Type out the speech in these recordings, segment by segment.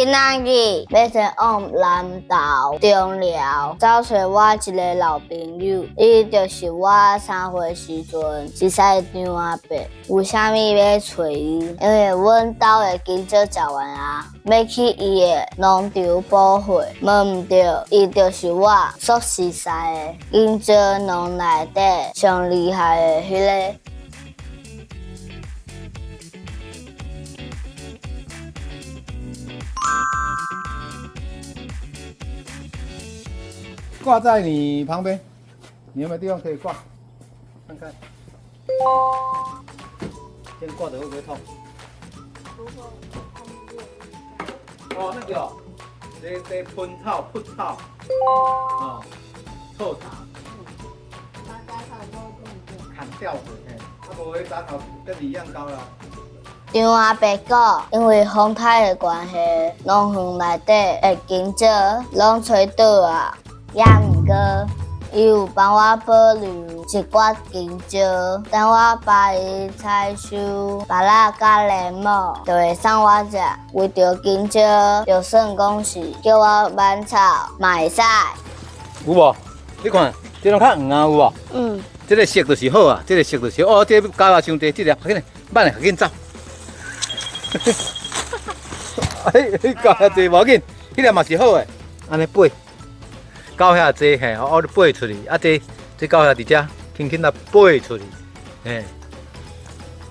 今仔日欲前往南投中寮，走揣我一个老朋友，伊就是我3岁时阵认识的张阿伯。为啥物欲揣伊？因为阮兜的香蕉食完啊，欲去伊的农场补货，问毋著，伊就是我所熟似的香蕉农内底上厉害的彼个。挂在你旁边，你有没有地方可以挂？看看，先挂着会不会痛？哦，那个，这喷草、扑草，哦，臭茶，砍掉的，嘿，啊无彼杂草跟你一样高啦。张阿伯讲，因为风台的关系，农园内底的香蕉拢吹倒啊。也毋过，伊有帮我保留一寡香蕉，等我爸伊采收芭乐佮莲雾，就会送我食。为著香蕉，就算讲是叫我挽草嘛会使。有无？你看，这拢较黄啊，有无？嗯。这个色就是好啊，这个色就是哦，这加啊伤济，这个较紧，挽的较紧走。哎，加遐济无要紧，彼个嘛是好的，按呢掰。狗遐济嘿，我咧掰出去，啊这这狗遐伫遮，轻轻仔掰出去，嘿，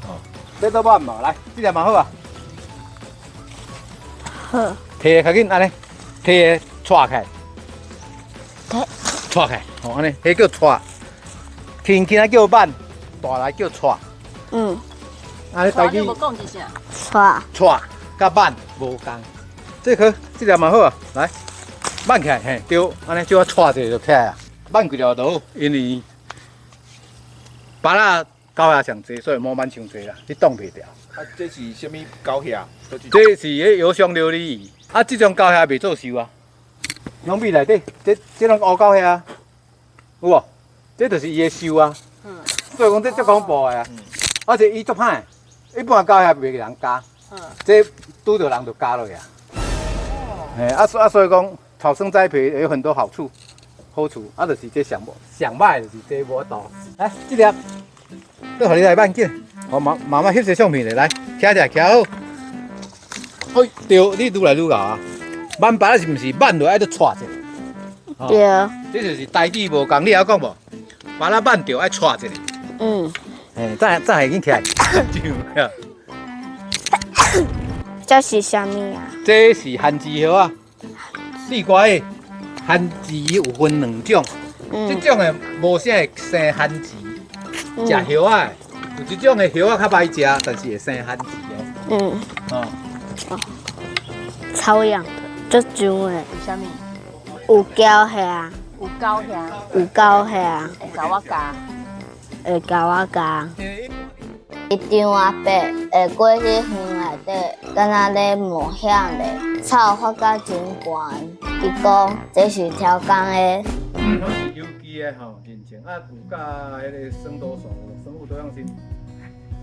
哦，欲倒挽无？来，这个嘛好啊。好。提较紧，按呢，提掣起来。提。掣起来，吼，按呢，彼叫掣。轻轻仔叫挽，大来叫掣。嗯。按呢台语。掣。掣佮挽无仝。这颗，这个嘛好啊，来。挽起来，嘿，对，按呢，叫我掣一下就起来啊。挽几条就好，因为芭乐狗遐上济，所以莫挽伤济啦，你挡袂牢。啊，这是啥物狗遐？这是彼油香琉璃鱼。啊，这种狗遐袂做寿啊。拢米内底，这这拢乌狗遐，有无？这就是伊的寿啊。所以讲这足恐怖的啊。而且伊足歹，一般狗遐袂予人咬。这拄著人就咬落去啊。嘿，啊所啊所以讲。草生栽培也有很多好处，好处啊，就是这上上歹就是这无法度。来，这粒，搁予你来挽紧，我妈妈妈翕个相片咧，来，徛者徛好。哎，对，你愈来愈𠢕啊！挽芭乐是毋是挽落爱搁掣一下？对。这就是台语无仝，你会晓讲无？芭乐挽著爱掣一下。嗯。嘿，再再会紧起来。这是啥物啊？这是番薯叶啊。地瓜叶，番薯有分两种，这种的无啥会生番薯，食叶仔的，有一种的叶仔较歹食，但是会生番薯的。哦。超痒的，足痒的。为啥物？有狗遐。有狗遐。有狗遐。会共我咬。会共我咬。伊张阿伯会过去园内底，敢若咧冒险咧，草发甲真悬。伊讲这是超工的。拢是有机的吼，认证啊，有佮彼个生多所生物多样性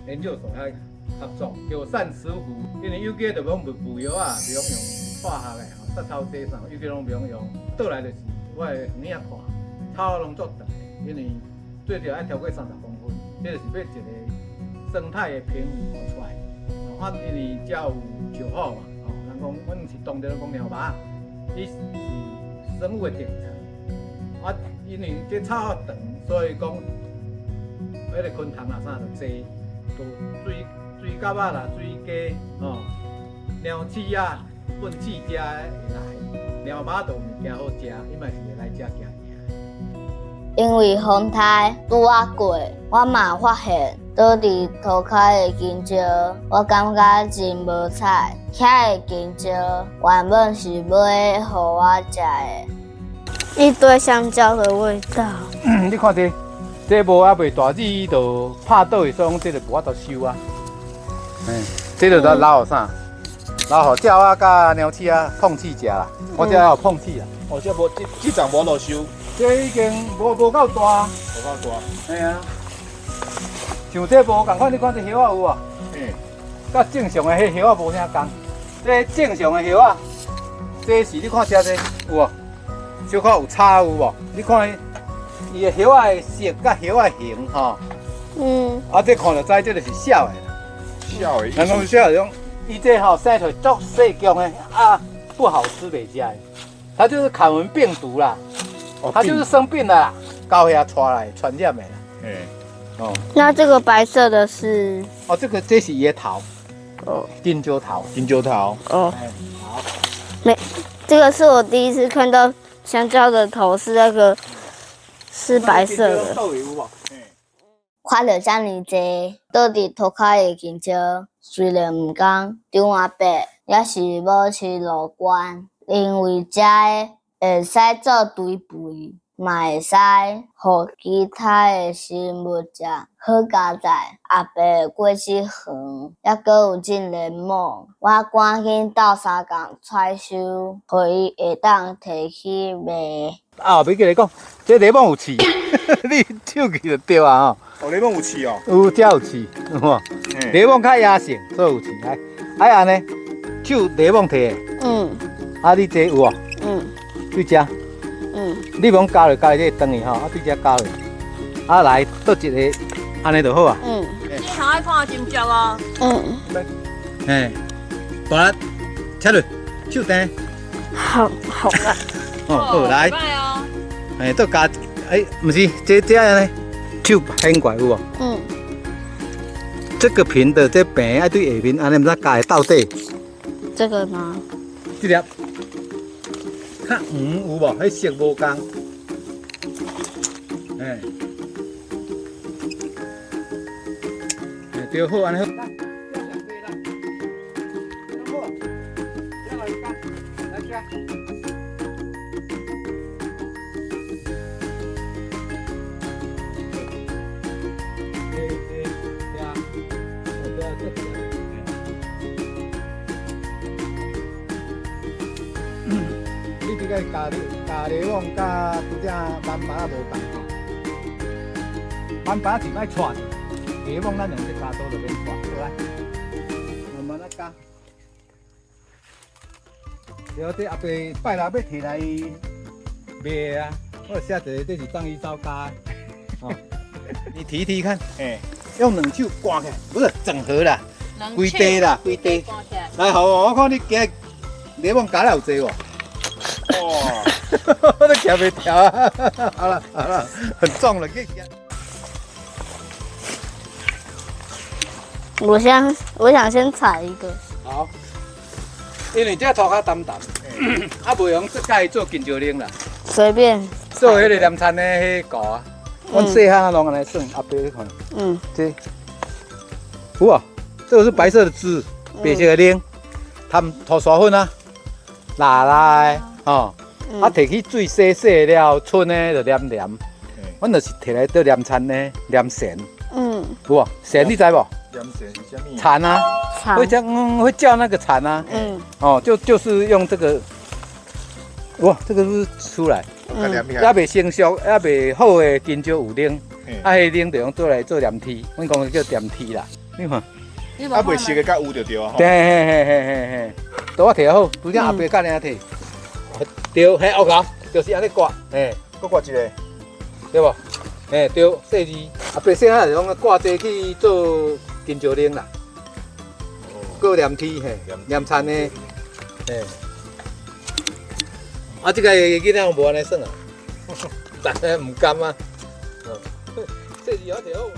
研究所遐合作，叫膳食糊。因为有机就袂用农药啊，袂用用化学的吼，杀草剂啥，有机拢袂用用。倒来就是我的园仔看，草拢足长的，因为最少爱超过30公分，这就是欲一个生态的平衡出来。啊，因为遮有石虎嘛，吼，人讲阮是当地人讲鸟猫，伊是生物的顶层。啊，因为这草长，所以讲，彼个昆虫啊啥就济，就水水蛤仔啦、水鸡吼、鸟鼠仔、粪鼠遮会来，鸟猫就有物件好食，伊嘛是会来遮行行。因为风台拄仔过，我嘛发现倒伫涂跤的香蕉，我感觉真无彩。遐的香蕉原本是欲予我食的，一堆香蕉的味道。你看这，这无犹未大，伊就拍倒去，所以讲这就无法度收啊。这就留予啥？留予鸟仔佮猫鼠仔碰鼠食啦。我这还有碰鼠啊。哦，这无这这丛无法度收。这已经无够大。无够大。嘿啊。像这无仝款，你看这叶仔有无？佮正常的彼叶仔无啥仝。这正常的叶仔，這是你看這這有無？小可有差有無？你看伊的葉仔的色佮葉仔形吼。啊，這看就知這就是痟的啦。痟的。人講痟的種，伊這吼生出來足細強的啊，不好吃袂食的。它就是坎文病毒啦，它就是生病了啦，高血壓傳來傳染的啦。哦。那這個白色的是？哦，這個這是伊的頭。哦，金蕉頭。金蕉頭。哦。好。沒，這個是我第一次看到香蕉的頭是那個是白色的。看著遮爾濟，倒佇塗跤的香蕉，雖然毋仝，張阿伯猶是無飼樂觀，因為這个會使做堆肥，嘛會使予其他的生物食。好佳哉，阿伯的果子園猶閣有種蓮芒，我趕緊鬥相共採收，予伊會當提去賣。啊，後壁叫你講，這檸檬有刺，你手去就對啊吼。哦，檸檬有刺哦。有，這有刺，有無？檸檬較野性，所以有刺。來，啊按呢，手檸檬提。啊，你這有無？對這。你罔加落加這個長去吼，啊對這加落。啊來，倒一个，按呢就好啊。你頭愛看真足哦。嘿，大力，切落，手硯。好，好啦。哦，好來。哎，倒加，哎，毋是，這這按呢，手掀過來有無？這個平的，這平愛對下面，按呢毋知加會到底。這個嗎？這粒較黃有無？彼色無仝。哎，哎，對，好，按呢好。來，來，你這个咖喱咖喱網佮拄才挽耙仔無仝吼，挽耙仔是愛掣，螺網咱用這鉸刀就免掣，好來，慢慢仔絞。對，這阿伯拜六欲提來賣啊，我寫一个，這是藏醫招加的，哦，你提提看，欸，用兩手掛起來，不是整合啦，規塊啦，規塊。來，好，我看你今日螺網絞了有濟無？哇！我都徛袂牢啊！好了好了，很重了，去。我想先採一個。好，因為這土較澹澹，啊，袂用這蓋做金蕉奶啦。隨便。做彼個鹹田的彼個啊，阮細漢攏按呢耍，阿伯你看。這，有啊，這個是白色的汁，白色的奶，含塗沙粉啊，辣辣的，吼。啊，提去水洗洗了，剩的就黏黏。阮就是提來做黏田的，黏蟬。有無？蟬你知無？黏蟬是啥物？蟬啊，會叫，會叫那個蟬啊。哦，就是用這個，哇，這個是出來，猶未成熟，猶未好的香蕉有奶，啊，彼奶就用做來做黏麶，阮講叫黏麶啦。你看，啊，未熟的較有就對啊。對，嘿嘿嘿嘿嘿，都我提好，拄才阿伯教你提。對，嘿，我講，就是按呢割，嘿，閣割一個，對無？嘿，對，細膩。阿伯細漢就攏割這去做香蕉奶啦，過黏麶，嘿，黏田的，嘿。啊，這个囡仔無按呢耍啊，但係毋甘啊。細膩我提好。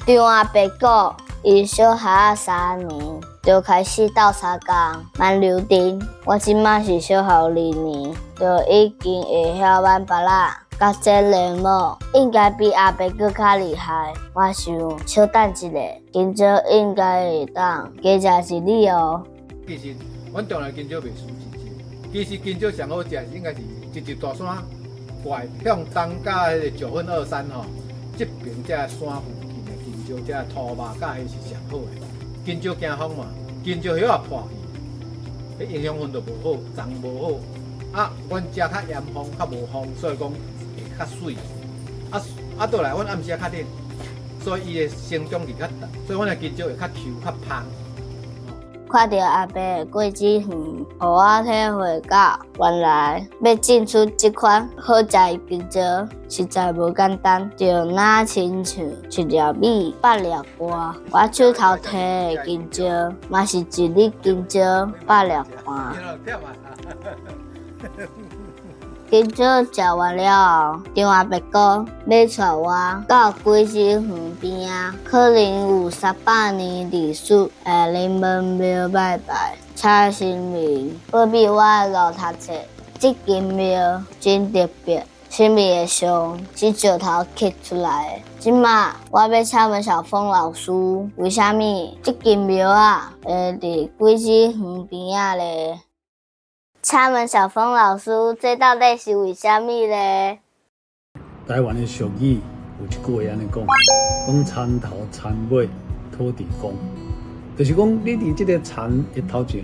張阿伯講，伊小孩仔3年就開始鬥相共，挽溜釘。我這馬是小學2年，就已經會曉挽耙仔，佮剪螺母，應該比阿伯閣較厲害。我想小等一下，香蕉應該會當加食一粒哦。其實，阮中內香蕉袂輸一隻。其實香蕉上好食是應該是一入大山，過來向東佮彼個九份二山吼，這爿這山附近的香蕉，這土肉佮彼是上好的。香蕉驚風嘛，香蕉葉仔破去，彼營養分就無好，長無好。啊，阮遮較嚴風，較無風，所以講會較媠。啊啊，倒來阮暗時仔較冷，所以伊的生長期較長，所以阮的香蕉會較 Q 較芳。看著阿伯的果子園，予我體會到，原來欲種出這款好食的香蕉，實在無簡單，就若親像一粒米，百粒汗。我手頭提的香蕉，嘛是一粒香蕉，百粒汗。香蕉食完了後，張阿伯講欲帶我到果子園邊仔，可能有三百年歷史的林門廟拜拜，請神明保庇我𠢕讀冊。這間廟真特別，神明的像是石頭刻出來的。這馬我欲請問小峰老師，為啥物這間廟仔會佇果子園邊仔咧？請問小峰老師，這到底是為啥物咧？台灣的俗語有一句話按呢講，講田頭田尾土地公，就是講你佇這個田的頭前，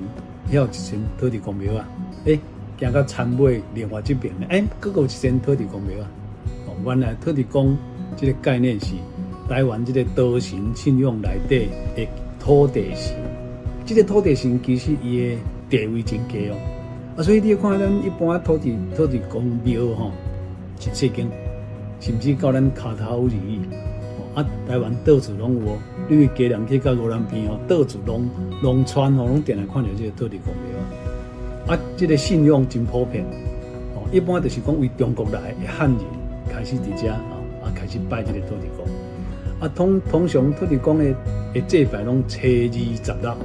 遐有一尊土地公廟仔，行到田尾另外這邊呢，閣有一尊土地公廟仔。哦，原來土地公這個概念是台灣這個多神信仰內底的土地神，這個土地神其實伊的地位真低哦。啊，所以你看咱一般土地公廟吼，真細間，甚至到咱跤頭而已。啊，台灣到處攏有哦，你去基隆去到宜蘭邊哦，到處攏農村吼，攏定定看著這個土地公廟。啊，這個信仰真普遍。哦，一般就是講為中國來的漢人開始佇遮吼，啊開始拜這個土地公。啊，通常土地公的祭拜攏初二十六，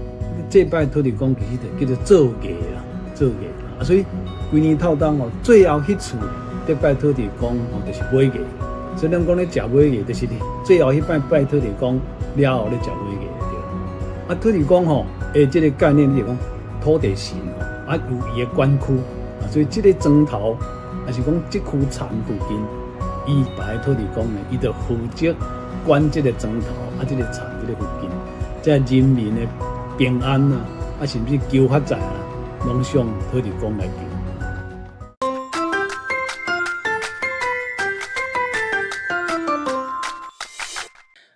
祭拜土地公其實就叫做做月啦，做月。啊，所以規年透冬哦，最後彼次咧拜土地公吼，就是尾月。所以咱講咧食尾月，就是最後彼擺拜土地公了後咧食尾月對。啊，土地公吼，這個概念就是講土地神吼，啊有伊的管區，啊，所以這個莊頭，抑是講這區田附近，伊拜土地公呢，伊就負責管這個莊頭，啊，這個田這個附近，這人民的平安啊，啊，甚至求發財啊，攏向土地公來求。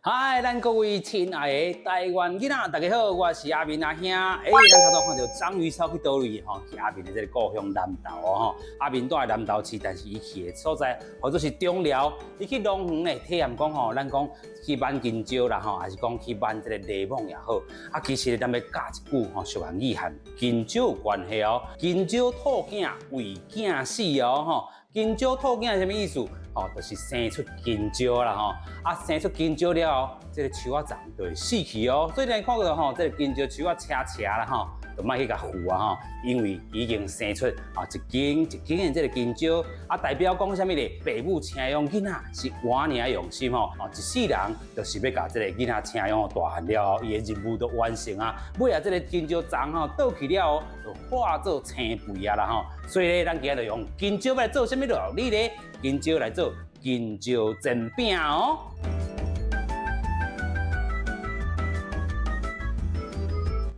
嗨，咱各位親愛的台灣囡仔，大家好，我是阿明阿兄。咱頭拄看著章魚燒去佗位吼？去阿明的這個故鄉南投哦吼。阿明住佇南投市，但是伊去的所在，號做是中寮。伊去農園咧體驗講吼，咱講去挽香蕉啦吼，還是講去挽這個檸檬也好。啊，其實咱欲教一句吼，俗語和香蕉有關係哦。香蕉吐囝為囝死哦吼。香蕉吐囝是啥物意思？吼，就是生出香蕉啦吼。啊，生出香蕉了後，這個樹仔叢就會死去哦。所以咱看到吼，這個香蕉樹仔斜斜啦吼，就莫去共扶啊吼，因為已經生出啊一根一根的這個香蕉，啊代表講啥物咧？爸母請養囡仔是偌爾用心吼，哦，一世人就是欲共這個囡仔請養大漢了後，伊的任務就完成啊。尾仔這個香蕉叢吼倒去了後，就化做青肥啊啦吼。所以咧，咱今日就用香蕉來做啥物料理咧？香蕉來做香蕉煎餅哦。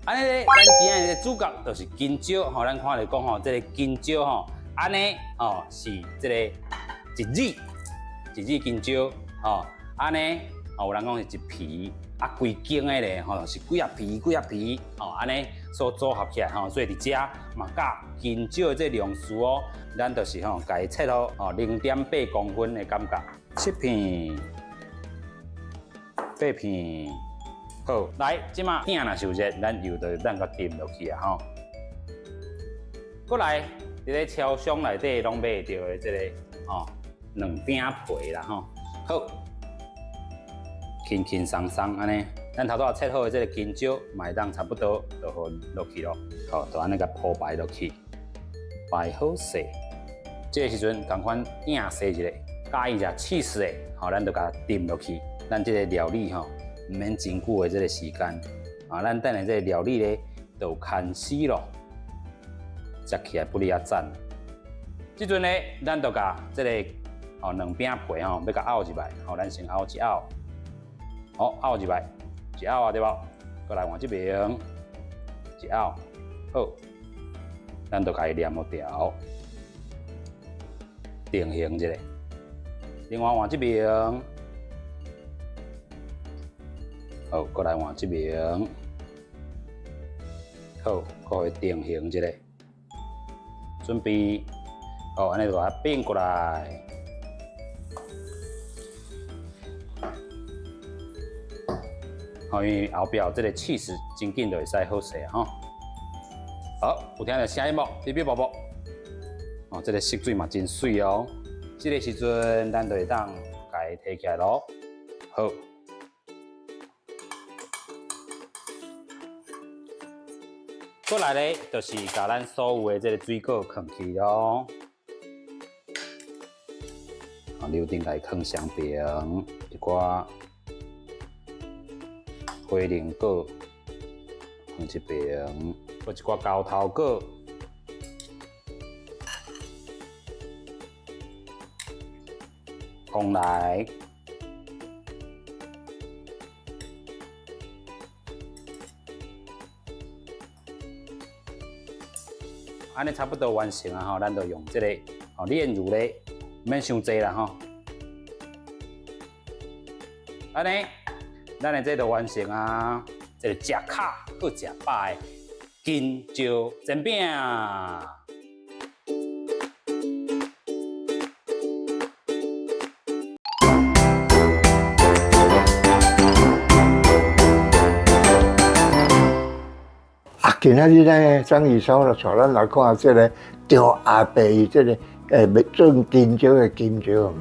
按呢咧，咱今日的主角就是香蕉吼，咱看著講吼，這個香蕉吼，按呢吼是這個一粒一粒香蕉吼，按呢吼有人講是一皮，啊規間的咧吼是幾仔皮幾仔皮吼，按呢所組合起來吼，所以佇遮嘛教香蕉的這個量數哦，咱就是吼共伊切予吼0.8公分的感覺，七片八片。好，來，這馬鼎若是有熱，咱油就咱共沉落去啊吼。閣來，佇咧超商內底攏買會著的這個吼卵餅皮啦吼。好，輕輕鬆鬆按呢，咱頭拄仔切好的這個香蕉，嘛會當差不多就予落去囉。好，就按呢共鋪排落去，擺好勢。這個時陣仝款鼎洗一下，佮意食起司的，吼，咱就共沉落去。咱這個料理吼，毋免真久的這個時間，啊，咱等下這個料理咧就有牽絲咯，食起來不哩較讚。這陣咧，咱就共這個吼卵餅皮吼，欲共拗入來，吼，咱先拗一拗，好，拗入來，一拗啊對無？閣來換這邊，一拗，好，咱就共伊黏予牢，定型一下。另外換這邊。好，閣來換這邊。好，閣予定型一下，準備，好，按呢就共它變過來。吼，因為後壁有這个起司真緊就會使好勢啊吼。好，有聽著聲音無？嗶嗶啵啵。哦，這个色水嘛真媠哦。這个時陣，咱就會當共伊提起來囉。好。過來咧，就是共咱所有的這个水果囥去囉。啊，柳丁共伊囥上爿，一寡火龍果放一爿，閣一寡猴頭果。鳳梨，按呢差不多完成啊吼，咱就用這个吼煉乳咧，毋免傷濟啦吼。按呢，咱的這就完成啊，這个食較閣食飽的金蕉煎餅。啊，今仔日呢，章魚燒就帶咱來看這个張阿伯伊這个做金蕉的金蕉。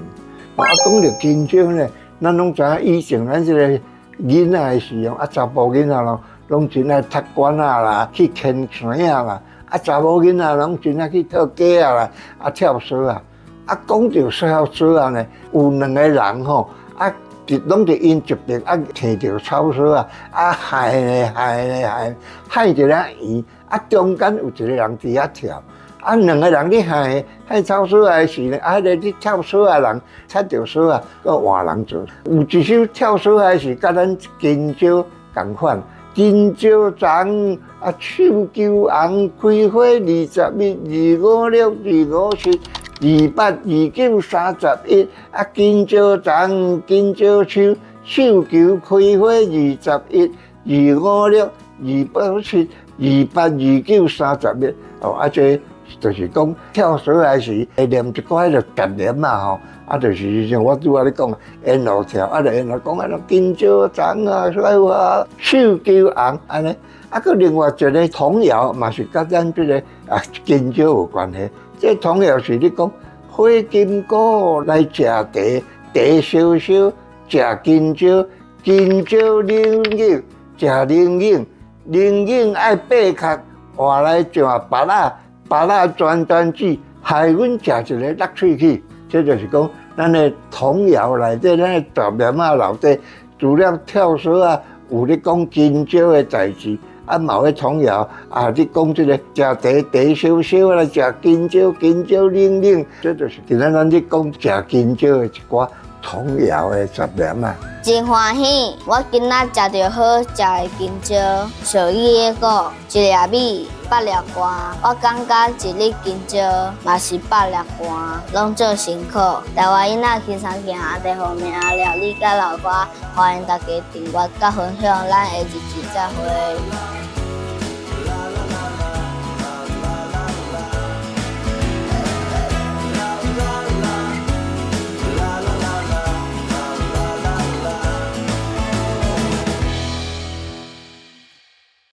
啊，講著金蕉呢，咱攏知影以前咱這个囡仔的時候，啊，查埔囡仔咯，攏真愛讀館仔啦，去牽繩仔啦，啊，查某囡仔攏真愛去套雞仔啦，啊，跳索仔。啊，講著跳索仔呢，有兩个人吼，啊，攏佇𪜶一爿啊，提著草索仔，啊，害咧害咧害，害一个圓，啊，中間有一个人佇遐跳。啊，兩个人咧害害草索仔的時呢，啊，彼个咧跳索仔的人插著索仔，閣換人做。有一首跳索仔是佮咱金蕉仝款，金蕉長啊，手球紅，開花21，二五六，二五七，二八二九三十一。啊，金蕉長，金蕉手，手球開花21，二五六，二八七，二八二九三十一。哦，啊這。就是講跳索仔時會念一寡彼个雜念啊吼，啊就是像我拄仔咧講，沿路跳，啊就沿路講啊，金蕉長啊，開花，手球紅按呢，啊閣另外一个童謠嘛是佮咱這个啊金蕉有關係。這個童謠是咧講火金姑來食茶，茶燒燒，食金蕉，金蕉冷冷，食冷冷，冷冷愛八殼，換來上芭樂。芭樂轉轉子，害阮食一个落喙齒，這就是講咱的童謠內底，咱的大廟仔內底，除了跳索仔，有咧講金蕉的代誌，啊嘛有彼童謠啊，咧講這个食茶茶燒燒來食金蕉，金蕉冷冷，這就是今仔咱咧講食金蕉的一寡童謠的雜念啊。真歡喜，我今仔食著好食的金蕉。俗語咧講，一粒米，百粒汗。我感覺一粒金蕉嘛是百粒汗，攏做辛苦。台灣囡仔輕鬆行，阿弟方面料理佮老歌，歡迎大家訂閱佮分享，咱下一集再會。